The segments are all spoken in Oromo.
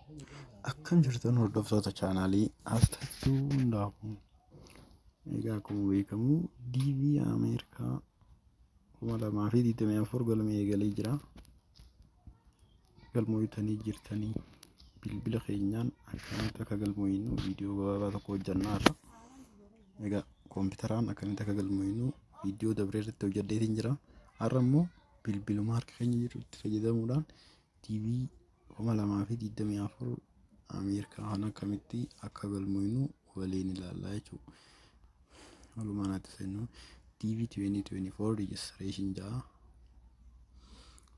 Akkam jirtan hordoftoota chaanaalii Asxattuu hundaafuu. Egaa akkuma beekamu DV Ameerikaa 2024 galmee eegalee jira. Galmooytanii jirtanii bilbila keenyaan akkamitti akka galmooynu viidiyoo gabaabaa tokko hojjannaa irra. Egaa kompiitaraan akkamitti akka galmooynu viidiyoo dabree irratti hojjedheetiin jira. Har'a immoo bilbiluma harka keenya jiru itti fayyadamuudhaan DV 2024 Ameerikaa kana akkamitti akka galmoynu waliin ilaallaa jechuudha. Walumaa naatti seennu DV 2024 registration ja'a.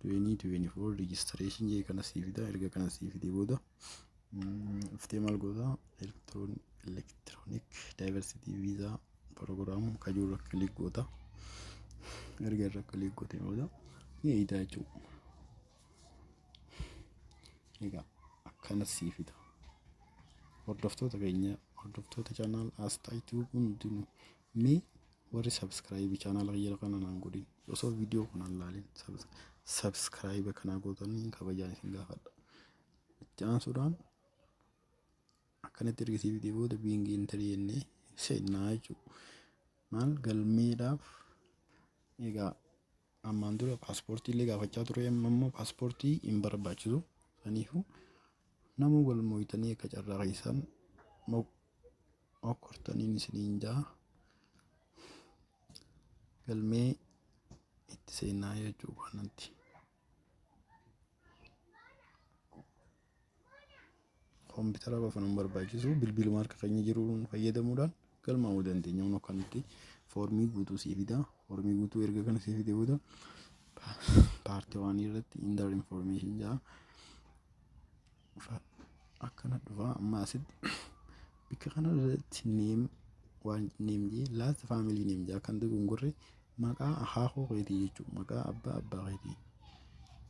2024 registration jee kana sii fida. Erga kana sii fidee booda dhuftee maal goota? Electronic diversity visa program kajuu irra click goota. Erga irra click gootee booda ni eeydaa jechuudha. Egaa akkana sii fida. Hordoftoota keenya, hordoftoota channel Asxaa YouTube hundinuu, mee warri subscribe channel kiyya kana naan godhin, osoo viidiyoo kanaan laalin subscribe kanaa gootanii kabajaan isin gaafadha. Itti aansuudhaan akkanatti erga sii fidee booda begin entry jennee seennaa jechuudha. Maal galmeedhaaf? Egaa ammaan dura paaspoortii illee gaafachaa ture, amma immoo paaspoortii hin barbaachisu. Saniifuu namuu galmooytanii akka carraa keessan mokkortaniin isiniin jaa, galmee itti seenaa jechuu kanatti. Koompitara qofa nu barbaachisu, bilbiluma harka keenya jiruun fayyadamuudhaan galmaa'uu dandeenya. Kun akkanatti foormii guutuu sii fida. Foormii guutuu erga kana sii fide booda part one irratti enter information jaa akkana dhufa. Amma asitti bakka kana irratti name waan name jee, last family name jaa, kan dogongorre maqaa akaakuu keetii jechuudha. Maqaa abbaa abbaa keetii.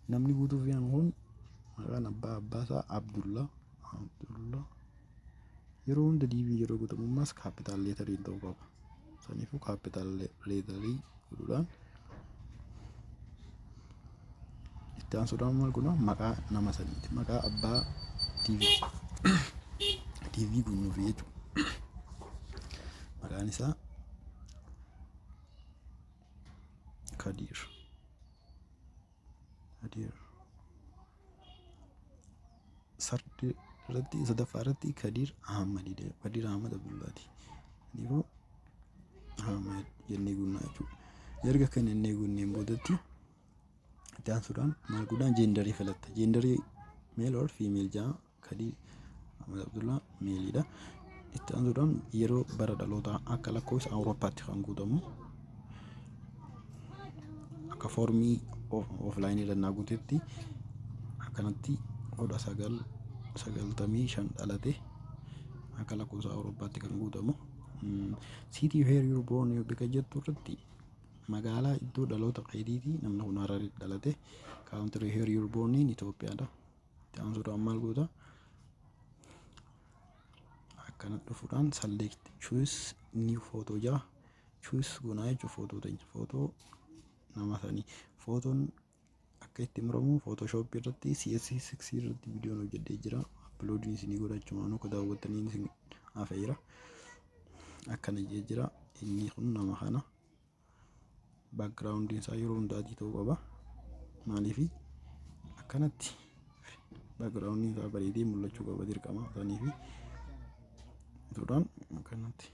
Namni guutuu fi kun maqaan abbaa abbaa isaa Abdullaa. Abdullaa. Yeroo hunda DV yeroo guutamu ammas capital letteriin ta'uu qaba. Saniifuu capital letterii godhuudhaan itti aansuudhaan maal godhama? Maqaa nama saniiti. Maqaa abbaa DV. DV guutuufi jechuudha. Maqaan isaa Kadir. Kadir. Sardi irratti, sadaffaa irratti Kadir Ahmad. Kadir Ahmad Abdullaati. Kanaafuu Ahmad jennee guunnaa jechuudha. Erga kan jennee guunneen boodatti itti aansuudhaan maal godhaan? Genderii filatta. Genderii male or female jaa. Kadir Ahmad Abdullaa maleiidha. Itti aansuudhaan yeroo bara dhalootaa akka lakkoofsa Awurooppaatti kan guutamu, akka foormii offlineii irra guutetti akkanatti 1995 dhalate, akka lakkoofsa Awurooppaatti kan guutamu. City where you born bakka jettu irratti magaalaa iddoo dhaloota keetiiti. Namni kun Hararitti dhalate. Country where you born Itoophiyaadha. Itti aansuudhaan maal goota? Akkana dhufuudhaan select choose new photo jaa, choose goonaa jechuudha. Footoo teenya, footoo nama sanii, footoon akka itti muramu Photoshop irratti CS6 irratti viidiyoon hojjedhee jira. Uploadiin isinii godhachumaan akka daawwattanii isin hafeera. Akkana jee jira. Inni kun nama kana backgroundiin isaa yeroo hunda adii ta'uu qaba. Maaliifi? Akkanatti backgroundiin isaa bareedee mul'achuu qaba dirqama saniifi utuudhaan akkanatti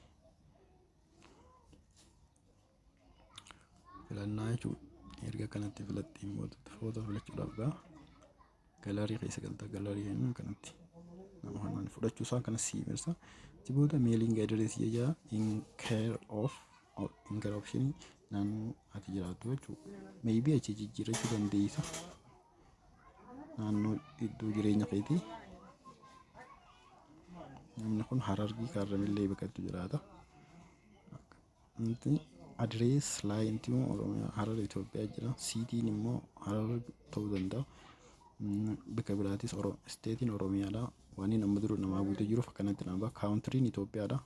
filannaa jechuudha. Erga kanatti filatteen booda footoo filachuudhaaf gaa gallery keessa galta. Gallery jennuun kanatti nama kanaan fudhachuu isaa kana sii mirsa. Achi booda mailing address jaa, in care of, in care option naannoo ati jiraattu jechuudha. Maybe achi jijjiirrachuu dandeessa naannoo iddoo jireenya keetii. Namni kun Harargii Kaarramillee bakkatti jiraata. Wanti address lineti immoo Oromiyaa, Harar, Itoophiyaa jira. Cityn immoo Harar ta'uu danda'a. Bakka biraatis stateiin Oromiyaadha. Waan inni amma dura namaa guutee jiruuf akkanatti nama ba'a. Countryn Itoophiyaadha.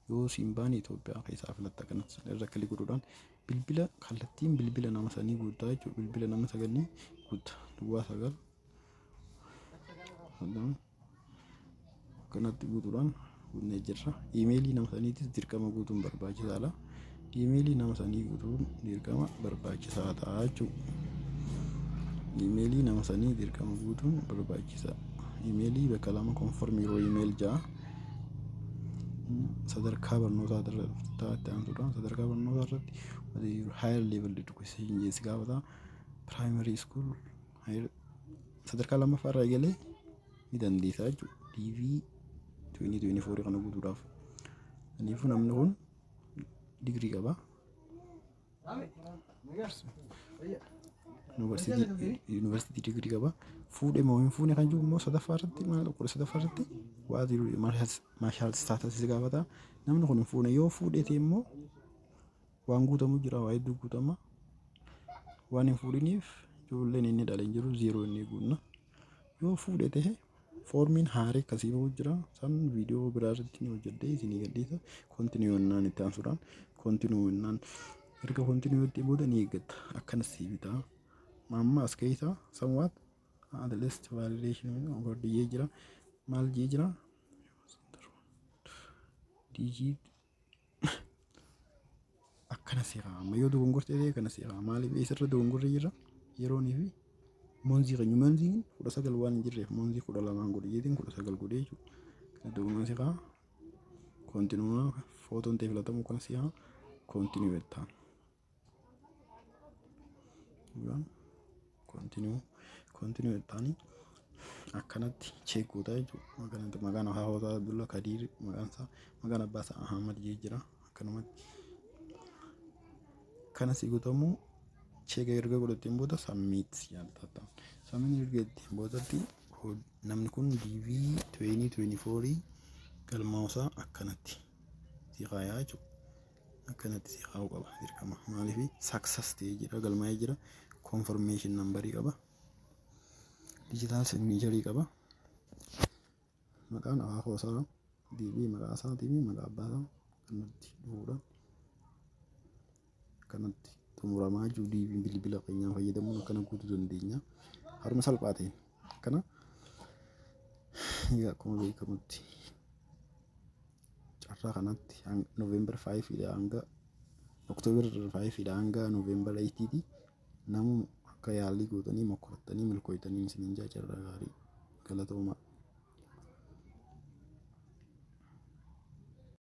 Yoo siin baane Itoophiyaa keessaa filatta. Akkanatti irra click godhuudhaan bilbila, kallattiin bilbila nama sanii guuttaa jechuudha. Bilbila nama sagalii guutta. 09 9. Akkanatti guutuudhaan guunnee jirra. Iimeelii nama saniitis dirqama guutuun barbaachisaadha. Iimeelii nama sanii guutuun dirqama barbaachisaa ta'a jechuudha. Iimeelii nama sanii dirqama guutuun barbaachisaa. Iimeelii bakka lama "Confirm your email" ja'a. Sadarkaa barnootaa irratti aansuudhaan, sadarkaa barnootaa irratti "Higher level education" jeessi gaafata. Primary school, sadarkaa lammaffaa irraa eegalee ni dandeessa jechuudha. DV 2024 kana guutuudhaaf. Kanaafuu namni kun digirii qaba. Yuunivarsiitii digirii qaba. Fuudhee moo hin fuune kan jiru immoo sadaffaa irratti, maal, 13ffaa irratti marital status gaafata. Namni kun hin fuune. Yoo fuudhee ta'e immoo waan guutamu jira, waa hedduu guutama. Waan hin fuudhiniif ijoolleen inni dhale hin jiru, zero inni guunna. Yoo fuudhe ta'e foormiin haaree akkasii bahu jira. San viidiyoo biraa irratti ni hojjedhee isinii gadhiisa. Continue jennaan, itti aansuudhaan continue jennaan, erga continue itti booda ni eeggatta. Akkanas sii bitaa. Amma as keessa somewhat at least validation hordofee jira. Maal jee jira? Digit akkana seera. Amma yoo dogongortee ta'e kana seera. Maaliif eessarra dogongorree jira? Yeroonii fi monthii keenya, monthiin 19 waan hin jirreef, monthii 12n godhe jeetiin 19 godhee jechuudha. Kana dogongora seeraa. Continue, footoon ta'e filatamuu kana seeraa, continue jettaan. Continue, continue jettaanii akkanatti check goota jechuudha. Akkanatti maqaan akaakuu Abdulla Kadiir maqaan isaa, maqaan abbaa isaa Ahmad jee jira akkanumatti. Kana si guutamuu check erga godhatteen booda submit yaalta. Submit erga jetteen boodatti namni kun DV 2024 galmaa'uusaa akkanatti si kaayaa jechuudha. Akkanatti si kaa'uu qaba dirqama. Maaliif success ta'ee jira, galmaa'ee jira, confirmation numberii qaba. Digital signaturii qaba. Maqaan akaakuu isaa DV, maqaa isaatii fi maqaa abbaa isaa kanatti dhufuudha. Kanatti xumuramaa jiru. DV bilbila keenyaan fayyadamuun akkana guutuu dandeenya. Haruma salphaa ta'een akkana. Egaa akkuma beekamutti carraa kanatti November 5 hanga October 5 hanga November 8 namu akka yaalii gootanii mokkorattanii milkooytanii isiniin jaa. Carraa gaarii, galatoomaa.